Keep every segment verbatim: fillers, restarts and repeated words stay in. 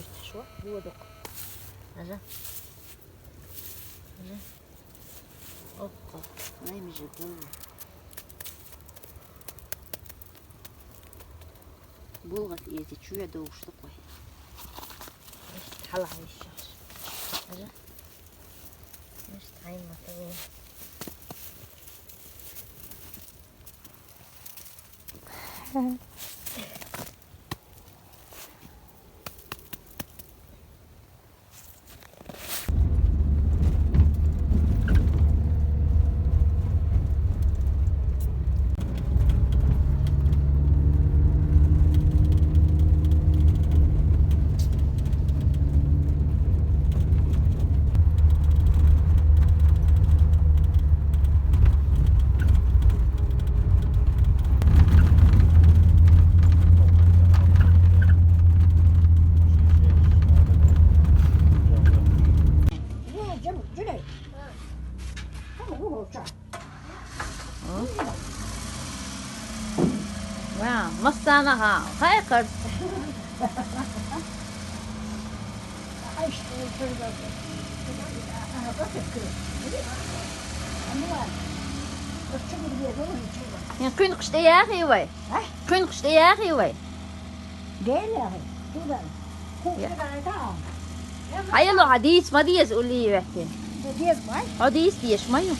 Шо, водок. Ажа. Ажа. Окко. Най мижи гу. Булгас эти чуя доушлукъ вай. Ишт хала ишаш. Ажа. Ишт хай матаву. Ва, массанахьа, хай къарт. Ин къуьнкъаш тӀе яхий вай? А? Къуьнкъаш тӀе яхий вай? Дела, туда. Хьаяло, хьа дийца ма деза уллий веттина. Хьо дийца деш ма ю.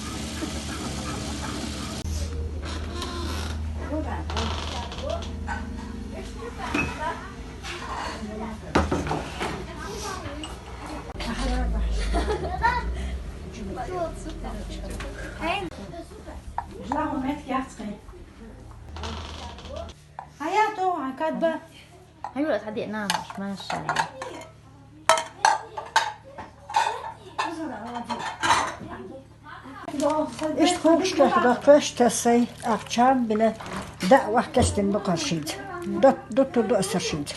Хьаяту, хьан кад ба? Хьаюра, хьадеъ нанас, машалла. Иштта хӀокхуьнгахь кхоьш тесай, ахчам бина, даа вахкестина бу кхаршинца. Дот-, дутту ду асаршинца.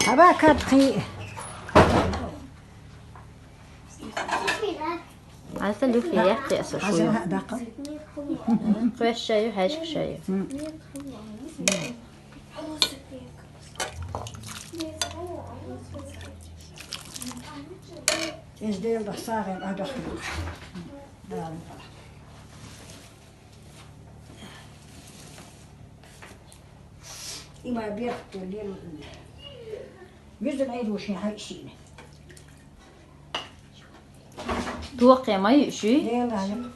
Хьаба кад хий. Хьан сан дуьхьа яхкхи аса шуй? Хаза хьа даккха. Кхоьш шай ю, хьаьшка шай ю. Иза Дела дах сагӀина а даха. Дала. Има бехту лил. Юзун айрушин хьай шиъна. Дохе ма ю ши? Дела ю.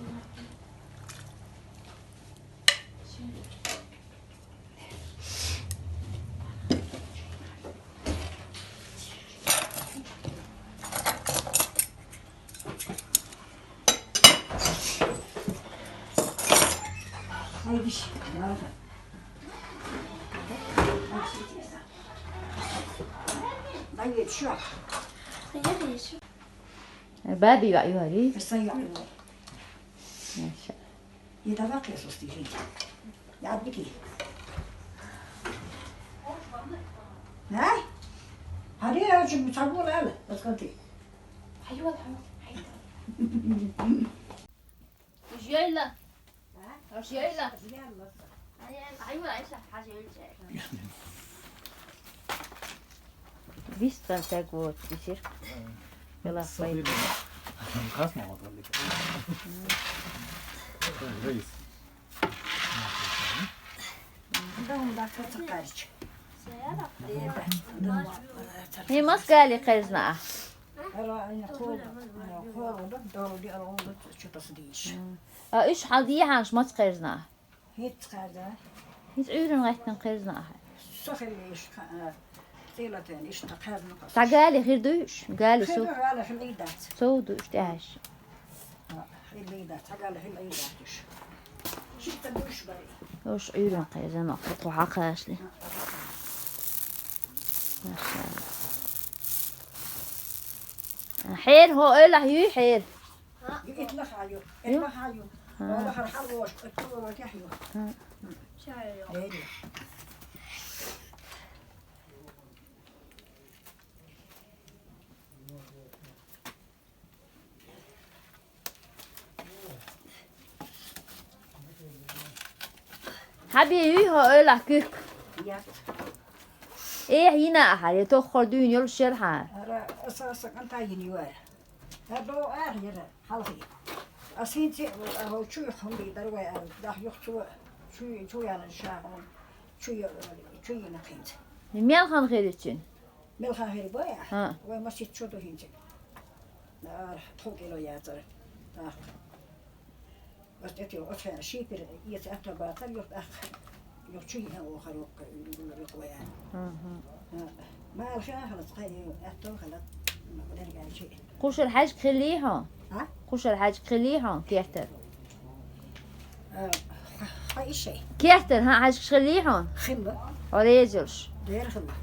Ай, виш. Ай, виш. Баби ва юари? Са ю. Маша. Идавак я сустижи. Я бики. Най? Хари я чу сагур ал. Басканти. Хайвал, хайвал. Жейла. Жейла. Хайвал, Айша, хажейла. ВистгӀан саг воцу, бисир. Велахь вай. Красный вот валик. Рис. Дом да кацакарч. Хи мас гали кхезна. А уьш хьан дехьанаш маца кхезна? ХӀинца кхаьрда. ХӀинца Ӏуьйранна гӀеттина кхерзна ахьа. Со хилла иштта, а, цӀийлатен иштта кхаьрна кхо. Цхьа гали хир дуй уьш? Гали хир сов-, ду, гали хир и дац. Сов ду уьш тӀаьхьаш. А, хир и дац, цхьа гали хир и дац уьш. Шийтта буьш бари. Уьш Ӏуьйранна кхерзна, кхо хьакхаьшли. Машалла. Хьер хӀо, эла хьуьй хьер? Ю итла хаю, ю? Эла хаю. А. Ола хар хал вош, эла вош я хаю. А. Эли. Хьабе юй хьо ойлахь куьг? Яц. Эхь йина ахьара, я тоххара дуьйна йолуш яра хьан? Ара, аса, аса кӀанта йина ю ара. ХӀара догӀу ара яра, хьалхе. Ас хӀинца а, а, чу хӀума бийдар вай ара, дахь юха цо, чу, чу яна ша, чу я-, чу йина хӀинца. Мел хан хир ю цуьнан? Мел хан хир бу ахь? ХӀа. Вай масийтта чу ду хӀинца. Ара, тхо кӀело яцара. ТӀаккха. Ас тӀе оцхьа шипира эца аьтто бацара, юха тӀаккха, юха чу йиъна вохар воккха, юха ваян. Мгм. Мала ша хала, цхьа аьтто хала, дергаьчи. Кхушара хьаьжка хиллий хьо? А? Кхушара хьаьжка хиллий хьо, кертара? А, ха-, ха ишей. Кертара, хьан хьаьжкаш хиллий хьо? Хилла. Хьо реза йолуш. Дера хилла.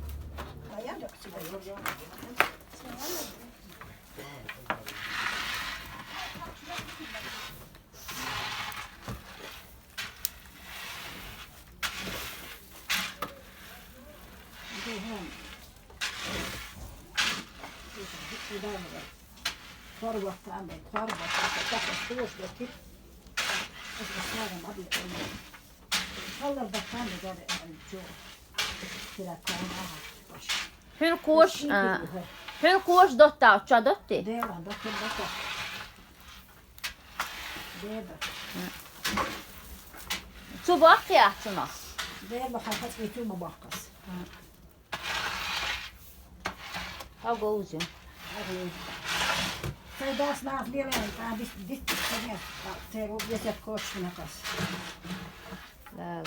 Хьуьнан кхош, а, хьуьнан кхош доттагӀа чо доттий? Дела, доттагӀа, доттагӀа. Деда. Цу баккхий ахь цунах? Деда, хьан хаза цу ма баккхас. Хьо говза. Хьо говза. Цай дас нах белен, та дис, дис, дис, церу весет кошкина кас. Ла, ла.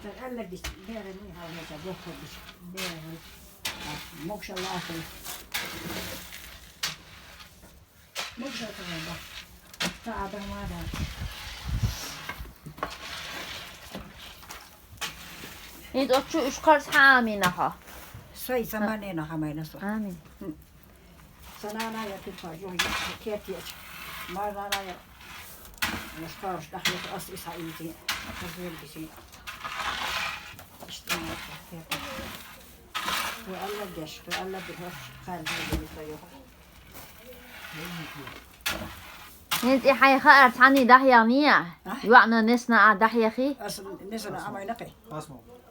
Цай аллар дис, берани хьал хаза боху дис, берани. Мокшалла ахуй. ХӀинца оцу чу уьш кхарца хьан амина хьо? Сой, сан марнена хьан майна со. Амин. Хм. Сан нана я куьпа, юхь, юхь, кертеча. Марнана я. Уьш кхарца дахьлуш ас ис хьаийти. Ас зуьр гиси. Иштта ма кертеча. Ва Алла деш, ва Алла деш, харжа деш, ва юхь. ХӀинца и хьайн хаар цхьанний дахьехний ахь? А? ЙоӀна, несна а дахьехий? Ас несана а майнакхий.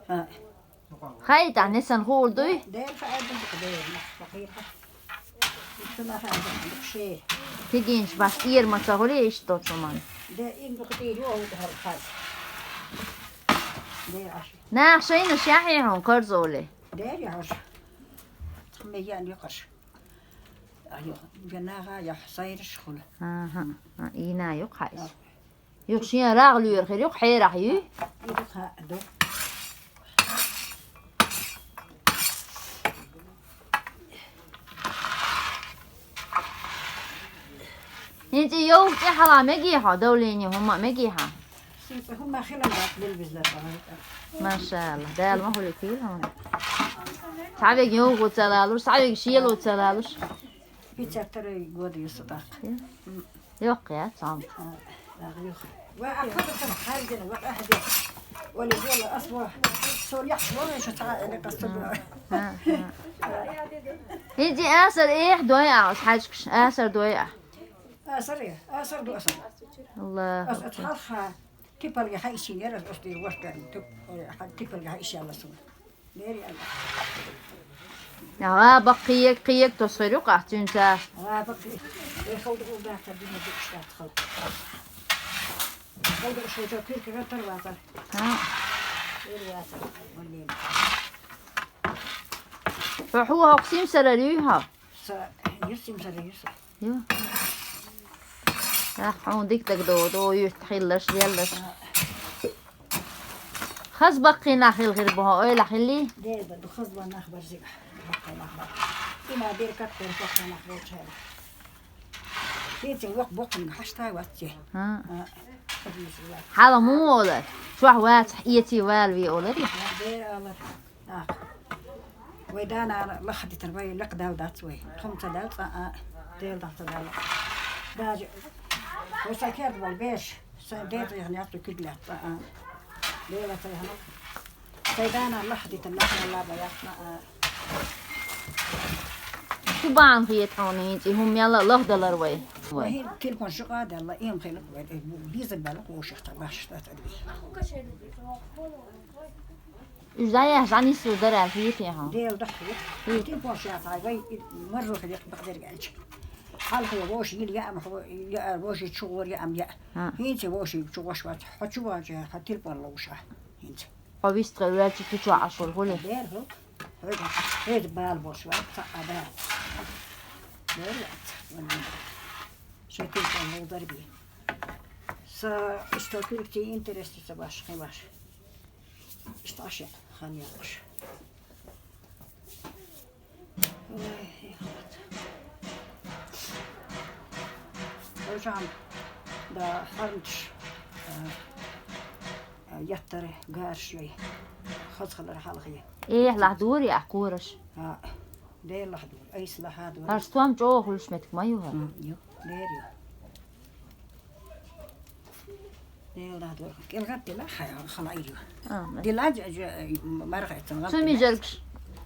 А. Хаийтахь, несан хуур дуй? Дера хаьа ду, дера, нах, факъир. Итта нах хаьа ду, ши. Кигинчу баш тӀера ма ца хуьлий иштта долчу хӀуманна? Де, ин ду, тӀера ю, хӀара хаз. Дера аши. Нах шайна шаьхье хьуна карзоле? Дера яхьаш. Тхаме ян юкъаш. Айо, гана гӀа яхь сайраш хуьлу. Аха, а, ийна юкъа иза. Юха шен рагӀ лоьрахир юкъа хьерахь юй? Ирха ду. ХӀинца и йовха цӀе хьала мегий хьо, давление хӀумма а мегий хьан? Шуьца хӀумма хилар дац, билбизлар бахьа. Машалла, Дала ма хуьлу кийла хьуна. Цхьавиг йовхо ца лалуш, цхьавиг шело ца лалуш. Пятьдесят второй год ю со тӀаккха. Йоккха яц хьо. А, дагахь юха. Ва, а хаза ца хьаьрдина, ва, ахьа де. Оли бола, ас ва. Со яхь ва, шу цхьа эли къасса бу. ХӀинца и асар эхь дой ахь, хьаьжкаш, асар дой ахь. Асар, асар ду асар. Аллаху акбар. Ас, ас хьалха типалга хьаьшин яра, ас дир вашкарин, тип-, хьа-, типалга хьаьш яла суна. Дери ала. ГӀа баккхиег, кхиег тосхир ю къахь цуьнца. ГӀа баккхи. Э, халда улдаха дина дукуш дат хал. Халда шо жо кирка гатар вазар. Ха. Эр вазар. Валлин. Хьо хьо хьо симсарар юй хьо? Са, юсим сара юса. Ю. Ах, хьуна дика дагадогӀу, догӀу юьрт хилларш, лелларш. Хаза баккхий нах хила хир бу хьо, ойла хиллий? Дера ду, хаза бан нах бар зига. Баккхий нах бар. Има беркат бар, баккхий нах болчара. Кеци вокх боккхинга хьаштай вацци. ХӀа. А, хаза юса вац. Хьала муха олар? Чохь вацахь, эций валаве олар и? А, дера олар. ТӀаккха. Вай да-нана лахдитар, вай лакхадала дац вай. Тхуна ца даьлла цкъа а, Дела дахь ца даьлла. Даже вай сайн керда болу бераш, сайн ден тӀехь яц вай куьг лаьцна цкъа а. Дела тайхьана. Сайн да-нана лахдитар, лахмалла бан яц цкъа а. Шу бахьана хета хьуна хӀинца и хӀума мелла а лахдалар вай? Вай. Вай, телефон шуга делла, эм хилик вай, биза бала коших та баш та та дви. Уж заяхь занису дара фите хьо. Дел да хи. Хи. Телефон шафа вай, марзу хилик багдер ганч. Хал хи вош, ил я ам хо, я вош чугор я ам я. Ха. Хинче вош чугош ват, хачу вач, ха телефон лоша. Хинче. Хьо вистхилча ту чу Ӏашур хӀули? Дер хӀу. ХӀу, хӀу бал бош вац, ца а бал. Дер вац. Шо телефон ловдар би. Са исто киркти интерести са баш, хи баш. Иштта аши хан якъуш. Ой, вот. Хожам, да, ханч, яттар гарш вай. Хазхалар халхи. Э, лахдури а кураш. А, дер лахдур, айс лахдур. Харстуам чо хулш метк маю ха. М, ю, дер ю. Дел да дор. Кел гат дела хая хала ирю. А, ма. Дела же, же, марга этен гат. Цуми дела. Жеркш.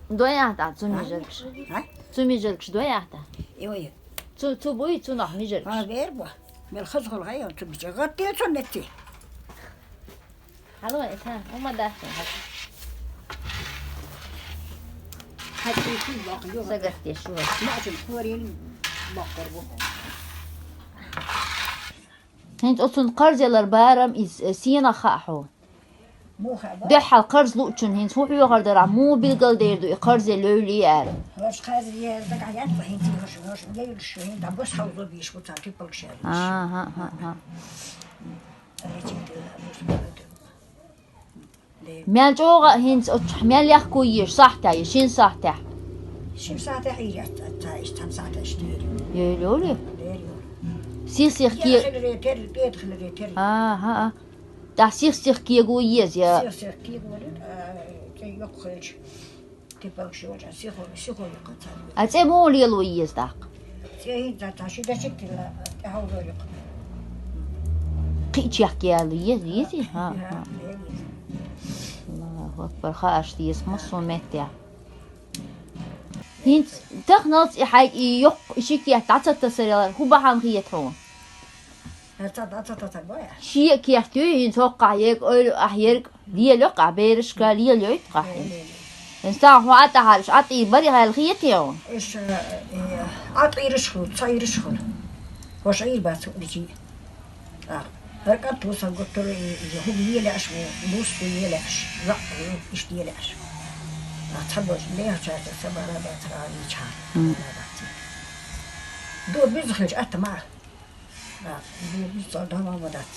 Дояхта, цуми жеркш. А? Цуми жеркш дояхта. Ио, ио. Цу, цу буй, цу нах ми жеркш. А, вербо. Мел хаз хол гай, цу биче гат дел цу метти. Хало, эта, ума да. Хати шу бак, ё. Сагат де шу. Ма чин хорин бак корбу. ХӀинца оцун карзелар барам из, э, сена хаахьу. Муха ба? Дуьхьал карз луучун хӀинца хӀун хьоьхар дара, муха билгал дер ду и карзе левли аьлла. Хош карзе дагахь яц хӀинца хош, хош, левлиш шу хӀинца бос хьалзо биш бу цар кипалг шер. Аха, аха, аха. Мел чӀогӀа хӀинца оцу, мел яхку еш сахьтехь, шин сахьтехь. Шин сахьтехь и яц, ца иш, цхьан сахьтехь иш дери. Ей, лоли? Дери, лоли. Сих-сих ке- Хиларе тер, тер хиларе тер. Аха, а. Тахь сих-сих кего еза, я? Сих-сих кего, а, цӀе йоккха хилча. Типалг шо вача, сихо, сихо юкъа царна. А цӀе муха лело еза даккха? ЦӀе хӀинца ца ши дашик тилла, тӀехьа вуьйла юкъа. Кхиъчех кела еза, еза? Ха, ха, ха. Лела еза. Аллаху акбар, хаарш деза, массо а меттехь. ХӀинца тахналц и хьайга и йоккха, и шикет дӀа ца тасарелар, хӀун бахьана хета хьуна? Ца, ца, ца, ца, боя. Шиъ керт ю, хӀинца хӀокхахь ерг, ойла ахь ерг, лелайоккхахь берашка, лелайойтахь хӀинца. ХӀинца тахьа хьо ӀатӀахьараш, ӀатӀий бари хьайл хетий хьуна? Иш, э, э, ӀатӀийраш хуьлу, ца ийраш хуьлу. ХӀорш Ӏийр бац хӀуъ дичи. ТӀаккха. ХӀара кӀант ву сан гуттар, и, и хӀума лелаьаш ву, бус ву лелаьаш, йоӀ ву, иштта лелаьаш. ТӀаккха цхьаболчу лехачаьрца са бара бацара а лийча хьара. М. Ду буьзза хилча атта ма. А, бу-, бу-, цӀа дама ма дац.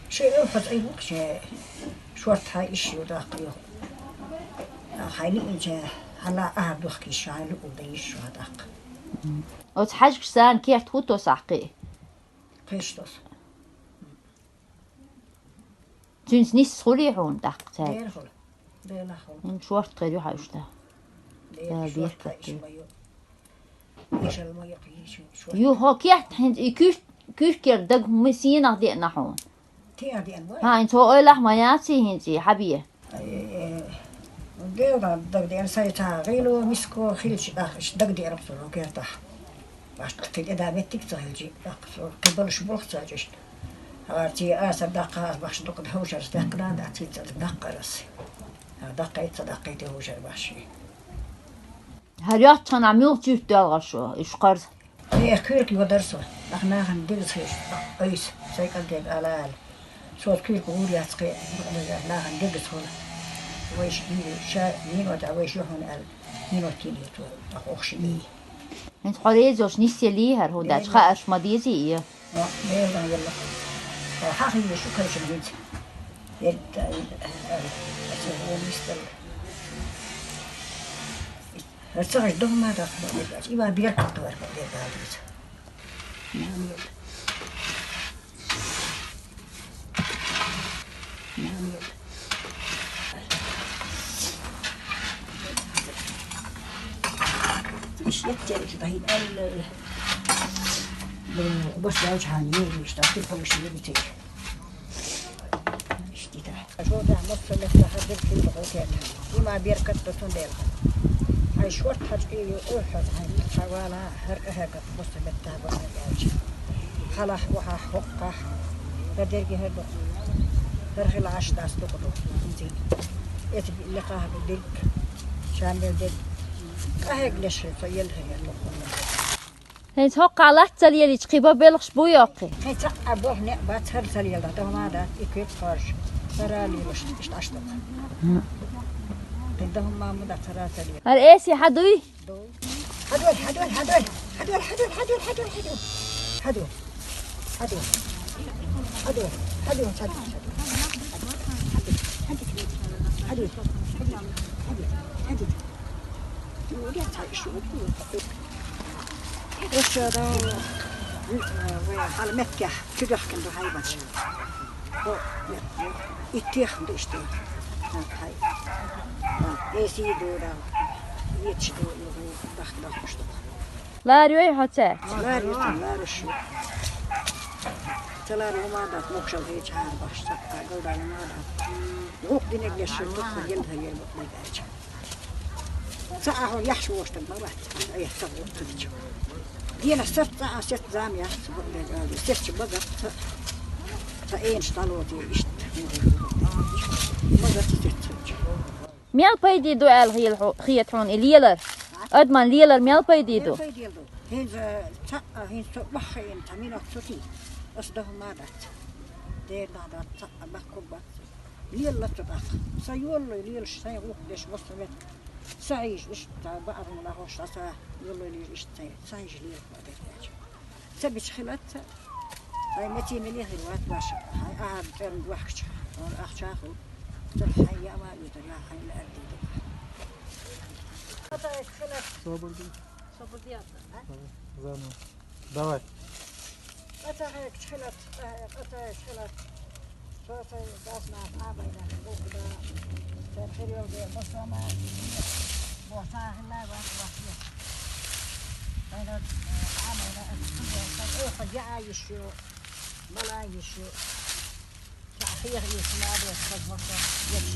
Шен эл хьо цӀа ву, шен шорта хьай иш ю даккха ю. А, хьайна инча хьала ахьа духкий ша луъу дан йиш ю даккха. Оцу хьаьжкаш царна керт хӀу тосахь кхин? Кхиш тосу. Цуьнца нисса хуьлий хьуна тӀаккха цаьрга? Дера хуьлу. Дела хуьлу. ХӀинца шорта хир ю хьан уьш тӀаккха? Дела, да, шорта бехкат хир ю. Ишал ма йоккху, ишал шорта. Ю, хьо кехат хӀинца и куьрт-, куьркера даг хӀума сенах деана хьуна? Тенах деана бу? ХӀан, хӀинца хьо ойлахь ма яций хӀинца и хьан бен? Э, дела дан дагадеана, сайн цхьа гӀийло, миско хилча, ах, иштта дагадеана-кх со хӀокху кертахь. Башта кхин тӀе да меттиг ца хилча, ах, со кхин балуш болх ца хилча иштта. ХӀара ци асар даккха ас бахьаш дукха хӀовшарш даьккхина а дац, ци ца даккхар ас. ХӀара даккхийта ца даккхийта хӀовшар бахьаш. ХӀара йоццахана муьлха чуьрт доьлхуш шу, уьш кхарза? Э, куьрка йодар со. Нах нахана дегаза хеш, ойса, сайн кӀантега ала аьлла. Соца куьрка гӀур яц кхин, нахана дегаза хуьлу. Вайша, ша, нинот а вайша ю хьуна аьлла, нинот тилийта, тӀаккха охший. ХӀинца хьо реза йолуш нисъелий хӀара хӀун даьлча, хаа аш ма дезий и? О, Дела дан велла. О, хьан хин ю шу кайшина хӀинца? Ерг да, аса вон нисдала. ХӀара ца хаш догӀма даха боху дерг аьлча, и ма беркат вара боху дерг аьлча. Нана йолу. Нана йолу. Иш еттелча дайна аьлла. Бу, бос ялчхьана езаш, так и получили битик. Иштта. Жо да, мосса метта хадир килла гӀо кета. Има беркат да цундела. Хьайн шорта хьачкъи ю, охьа хьайн ца вала, хӀара къахьегат мосса метта гӀо кета аьлча. Хьалахь, охьахь, хӀокхахь. ХӀара дерриге хӀара ду. ХӀара хила Ӏаш дац дукха ду. Эциг лекха хӀара дерг. Шамбел дерг. КъахӀегга леш хила, со елла хӀара ду. ХӀинца хӀокхахь латта ца лелийча, кхин бан белхаш буй хӀокхе? Хье, цхьа а болх некъ бац, хӀара ца леладе, дохма дац, и куьг хоржа. ХӀара лелаш, иштта Ӏаш ду. Кхин дохма ма дац, хӀара ца лела. ХӀара эси хьадуй? Хьадуй, хьадуй, хьадуй. Хьадуй. Хьадуй. Хьадуй, хьадуй, хьадуй. Эшера, вай хьала меттехь, куьдахкина ду хьайбач. Хо, иттех ду иштта. Хьай. Эси ду, да. Ецш ду, дахк дахкаш ду. Ларёй хьо цаьрца? Ларёй, ларуш. Ца лар ву ма дац, мокшал хьеча хьара бахш, ца а галда ву ма дац. Гух динег леш шур, гух ел хьа ел бу бегача. Ца а хьо яхш вошта ма вац, а я ца гух тудич. Дена сарт ца а сет зам яц, бу бега, сет чи бага, ца, ца энш талоти ишт. Бага ца сет ца. Мел пайде ду аьлла хел хьо-, хета хьуна и лелар? Адаман лелар мел пайде ду? Мел пайде ду. ХӀинца цхьаъ, хӀинца со баххаийна цхьа минот ца тий, ас даха ма дац. Дера нах дац, цхьаъ баккхург бац. Лелла ца даха. Са йоллой лелаш, сайн гӀуллакх деш, вассалет. Са хьийжа, иштта баарна лагӀош, аса йоллой лелаш, иштта сайн, са хьийжа лела хӀода кеча. Ца бича хилац, ай, меци мели хир вац баша. Ай, ахьа цӀерн вахкача, он ахча ху. Цар хьай я ма ютар, я хьай ла арди. Собрди. Собрди ата. Заново. Давай. Ата хьай хилац, ата хилац. Цо сайн дас нах Ӏамайна, бухда, цер хирел дер, бо сама, бо сахилла, бо сахилла. Айна, Ӏамайна, ас куда, сайн, э, хо яа йиш ю, бала йиш ю. Ца хир йиш ма бо, хаз бо са, еш.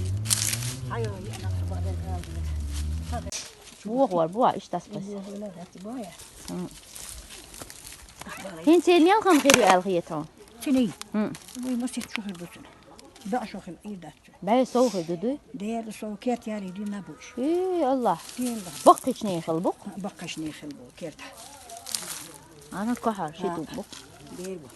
Хьайо, яна, бо дер, галди. Бохвар, бо, иштта спас. Бо, бо, бо, бо, я. М. ХӀинца мел хан хир ю аьлла хета хьуна? Цуьнан? М. Вуй, масех чу хир ду цуьнан. ДоӀ шо хир, и дац цуьнан. БӀе сов хир ду дуй? Дера сов, керт яри дина буш. Э, Аллах. Дела. Баккхичний хил бу? Баккхичний хил бу, керт. Ана кохар, ши ду бу. Дера бу.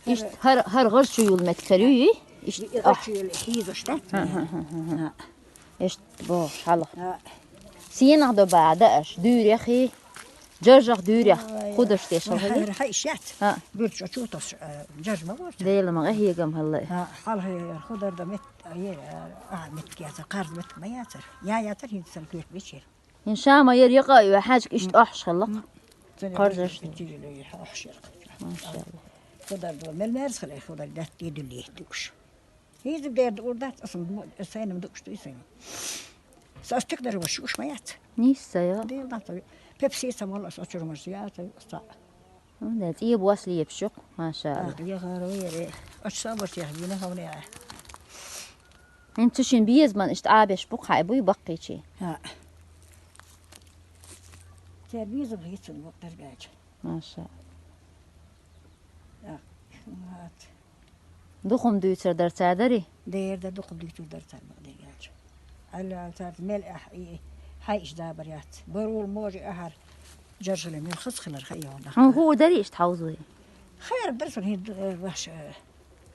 Ишт хар, хар гӀар чу юл мет карю, и? Ишт, и гӀар чу юл хизаш, да? Ха, ха, ха, ха, ха. Ишт бо, хьалха. Ха. Сенах до ба, да аш, дуьрехи, жажах дуьрех, ой, худаш те шо хали? Хай, хай, шат. Ха. Гурчо чу тос, э, жаж ма вот. Дела ма гӀехьегам хала. Ха, хьалха худар да мет, а, е, а, мет кеца, карз мет ма яцар. Я яцар, хин сан кет бичер. Ин ша ма ер якъа ю, хьаьжка иштта ахьаш хилла. М. Карзаш. Охьаш яр. Машалла. Худар ду, мел мерз хиле, худар дат и дули душ. ХӀинца дер ду урдац, асан ду, сайнам душ ду и сайнам. Са астик дар ваш уш ма яц. Нийса я. Дел дац. Пепси са мол ас очур мар я, са. Ну, да, цӀе бос лепаш ю, машалла. Ах, я хар вере. Ач са бос я, гина хавне. Ин цу шин безман иштта Ӏабеш бу хьай буй баккхийчи. Ха. Цер безам хицун бу даргач. Маша. Ах, мат. Духум дуьйцар дар ца дари? Дер да духум дуьйцар дар ца бакъ даргач. Алла цар мел ах и хьай иш забар яц. Барул може ахар. Жаржале мел хас хилар хай яна. Ху дари иштта хьаузуй? Хайр дар сан хин, э, ваш, э,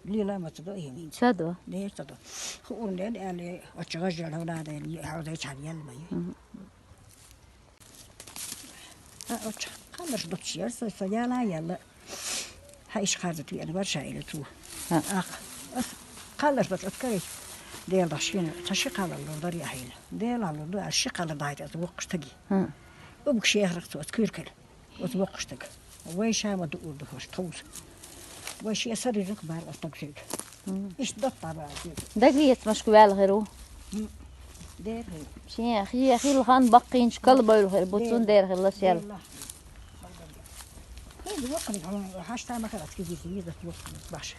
Лила ма ца до и минц. Ца до. Дер ца до. Ху урнен али, оча гажа лавна ден, хьал дей чан ял ма ю. Мгм. А, оча, калаш дочер, са, са яла яла. Ха иш хаза ту ян варша или ту. Ха. Ах, ас, калаш доч открыть. Дел да шин, ца ши калал ло дар я хил. Дел ло ду, а ши калал дайт, ас вокш таги. Ха. Убг шехрах цо открыть. Оцу воккхуш стаг. Вай ша ма дуур ду хӀорш тховса. Вай шен сарризах бара оцу стаг шега. Мгм. Иштта даккха бара шега. Дагиеца машка ваьлла хир ву? Мгм. Дер хир. Шен хи-, хилла хан баккхийчу калбевлла хир бу, цунна дер хилла шел. Дер лахь. Хьайда воккханиг хьуна хьашта ма хир, ацкий дийца йиза воккханиг баша.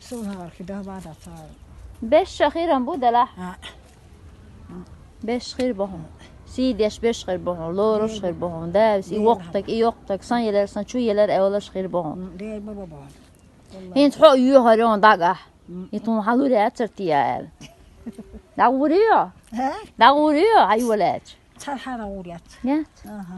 Сул хьагӀар хи дагьа бада цара. Беш ша хирам бу делахь? А. Беш хир бу хьуна. Сий деш беш хир бу хьуна, лоруш хир бу хьуна, да, и воккхаг, и йоккхаг, сан ялар, сан чу ялар эвлаш хир бу хьуна. Дер баба баба. ХӀинца хьо а йоьхар йона дагахь. И тхуна хьалур яцар те аьлла. ДӀагӀур йо? Ха? ДӀагӀур йо, хьайолаьча? Цар хьара гӀур яц. Яц? Ага.